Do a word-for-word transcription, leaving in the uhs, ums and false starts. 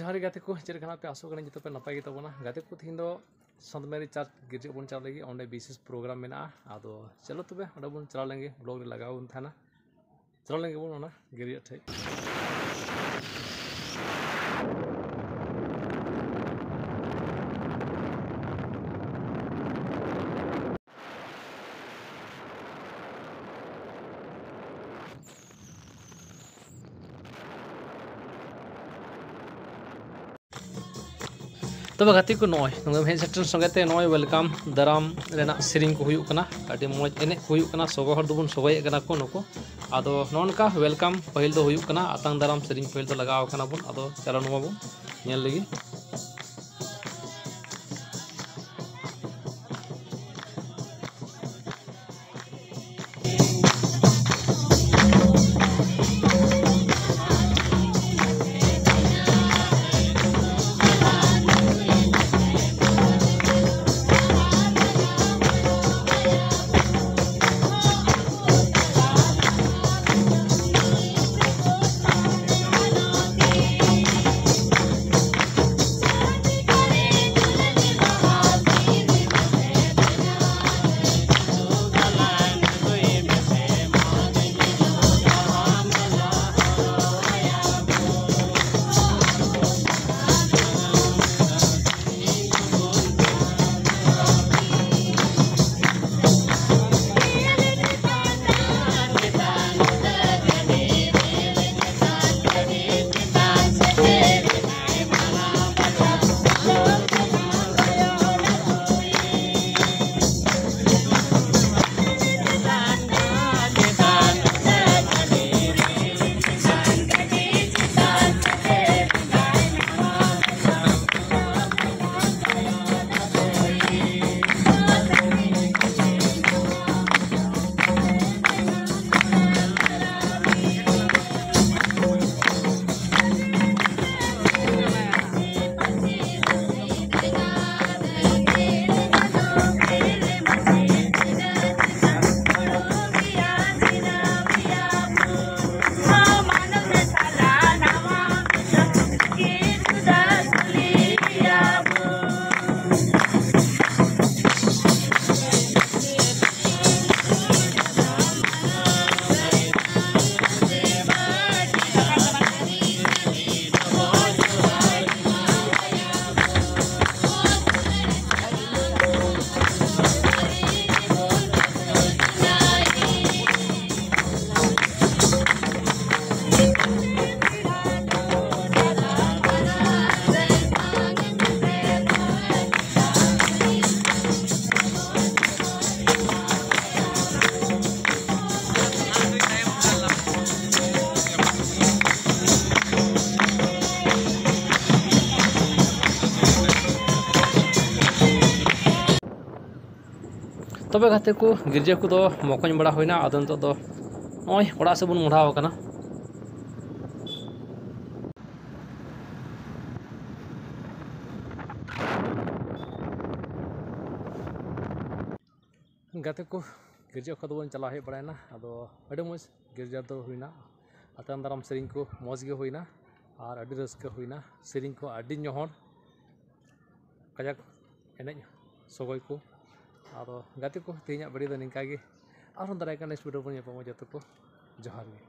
ᱡᱚᱦᱟᱨ ᱜᱮ ᱜᱟᱛᱮ ᱠᱚ, ᱪᱮᱫ ᱞᱮᱠᱟ ᱦᱮᱱᱟᱜ ᱯᱮᱭᱟ? ᱟᱥᱚᱜ ᱠᱟᱹᱱᱟᱹᱧ ᱡᱚᱛᱚ ᱯᱮ ᱱᱟᱯᱟᱭ ᱜᱮ ᱛᱟᱵᱚᱱᱟ᱾ ᱜᱟᱛᱮ ᱠᱚ, ᱛᱤᱦᱤᱧ ᱫᱚ ᱥᱟᱱᱛ ᱢᱮᱨᱤ ᱪᱟᱨᱪ ᱜᱤᱨᱡᱟᱹ ᱵᱚᱱ ᱪᱟᱞᱟᱜ ᱞᱟᱹᱜᱤᱫ, ᱚᱸᱰᱮ ᱵᱤᱥᱮᱥ ᱯᱨᱳᱜᱨᱟᱢ ᱢᱮᱱᱟᱜᱼᱟ᱾ ᱟᱫᱚ ᱪᱚᱞᱚ ᱛᱚᱵᱮ ᱚᱸᱰᱮ ᱵᱚᱱ ᱪᱟᱞᱟᱣ ᱞᱮᱱ ᱜᱮ, ᱵᱞᱚᱜ ᱨᱮ ᱞᱟᱜᱟᱣ ᱵᱚᱱ ᱛᱟᱦᱮᱱᱟ᱾ ᱪᱟᱞᱟᱣ ᱞᱮᱱ ᱜᱮᱵᱚᱱ ᱚᱱᱟ ᱜᱤᱨᱡᱟᱹ ᱴᱷᱮᱡ᱾ ᱛᱚᱵᱮ ᱜᱟᱛᱮ ᱠᱚ, ᱱᱚᱜᱼᱚᱭ ᱱᱚᱰᱮᱢ ᱦᱮᱡ ᱥᱮᱴᱮᱨ ᱥᱚᱸᱜᱮ ᱛᱮ ᱱᱚᱜᱼᱚᱭ ᱣᱮᱞᱠᱟᱢ ᱫᱟᱨᱟᱢ ᱨᱮᱱᱟᱜ ᱥᱮᱨᱮᱧ ᱠᱚ ᱦᱩᱭᱩᱜ ᱠᱟᱱᱟ, ᱟᱹᱰᱤ ᱢᱚᱡᱽ ᱮᱱᱮᱡ ᱠᱚ ᱦᱩᱭᱩᱜ ᱠᱟᱱᱟ, ᱥᱚᱜᱚᱭ ᱦᱚᱲ ᱫᱚᱵᱚᱱ ᱥᱚᱜᱚᱭᱮᱫ ᱠᱟᱱᱟ ᱠᱚ ᱱᱩᱠᱩ᱾ ᱟᱫᱚ ᱱᱚᱜᱼᱚ ᱱᱚᱝᱠᱟ ᱣᱮᱞᱠᱟᱢ ᱯᱟᱹᱦᱤᱞ ᱫᱚ ᱦᱩᱭᱩᱜ ᱠᱟᱱᱟ, ᱟᱛᱟᱝ ᱫᱟᱨᱟᱢ ᱥᱮᱨᱮᱧ ᱯᱟᱹᱦᱤᱞ ᱫᱚ ᱞᱟᱜᱟᱣ ᱠᱟᱱᱟ ᱵᱚᱱ᱾ ᱟᱫᱚ ᱪᱚᱞᱚ ᱱᱚᱣᱟ ᱵᱚᱱ ᱧᱮᱞ ᱞᱮᱜᱮ᱾ ᱛᱚᱵᱮ ᱜᱟᱛᱮ ᱠᱚ, ᱜᱤᱨᱡᱟᱹ ᱠᱚᱫᱚ ᱢᱚᱠᱚᱧ ᱵᱟᱲᱟ ᱦᱩᱭᱱᱟ᱾ ᱟᱫᱚ ᱱᱤᱛᱚᱜ ᱫᱚ ᱱᱚᱜᱼᱚᱭ ᱚᱲᱟᱜ ᱥᱮᱫ ᱵᱚᱱ ᱢᱚᱦᱰᱟᱣ ᱟᱠᱟᱱᱟ᱾ ᱜᱟᱛᱮ ᱠᱚ, ᱜᱤᱨᱡᱟᱹ ᱠᱷᱚᱱ ᱫᱚᱵᱚᱱ ᱪᱟᱞᱟᱣ ᱦᱮᱡ ᱵᱟᱲᱟᱭᱮᱱᱟ᱾ ᱟᱫᱚ ᱟᱹᱰᱤ ᱢᱚᱡᱽ ᱜᱤᱨᱡᱟᱹ ᱫᱚ ᱦᱩᱭᱱᱟ᱾ ᱟᱛᱟᱝ ᱫᱟᱨᱟᱢ ᱥᱮᱨᱮᱧ ᱠᱚ ᱢᱚᱡᱽ ᱜᱮ ᱦᱩᱭᱱᱟ ᱟᱨ ᱟᱹᱰᱤ ᱨᱟᱹᱥᱠᱟᱹ ᱦᱩᱭᱱᱟ᱾ ᱥᱮᱨᱮᱧ ᱠᱚ ᱟᱹᱰᱤ ᱧᱚᱦᱚᱲ, ᱠᱟᱡᱟᱠ ᱮᱱᱮᱡ ᱥᱚᱜᱚᱭ ᱠᱚ᱾ ᱟᱫᱚ ᱜᱟᱛᱮ ᱠᱚ, ᱛᱮᱦᱮᱧᱟᱜ ᱵᱷᱤᱰᱤᱭᱳ ᱫᱚ ᱱᱤᱝᱠᱟ ᱜᱮ᱾ ᱟᱨᱦᱚᱸ ᱫᱟᱨᱟᱭ ᱠᱟᱱ ᱱᱮᱠᱥᱴ ᱵᱷᱤᱰᱤᱭᱳ ᱵᱚᱱ ᱧᱟᱯᱟᱢᱟ᱾ ᱡᱚᱛᱚ ᱠᱚ ᱡᱚᱦᱟᱨ ᱜᱮ᱾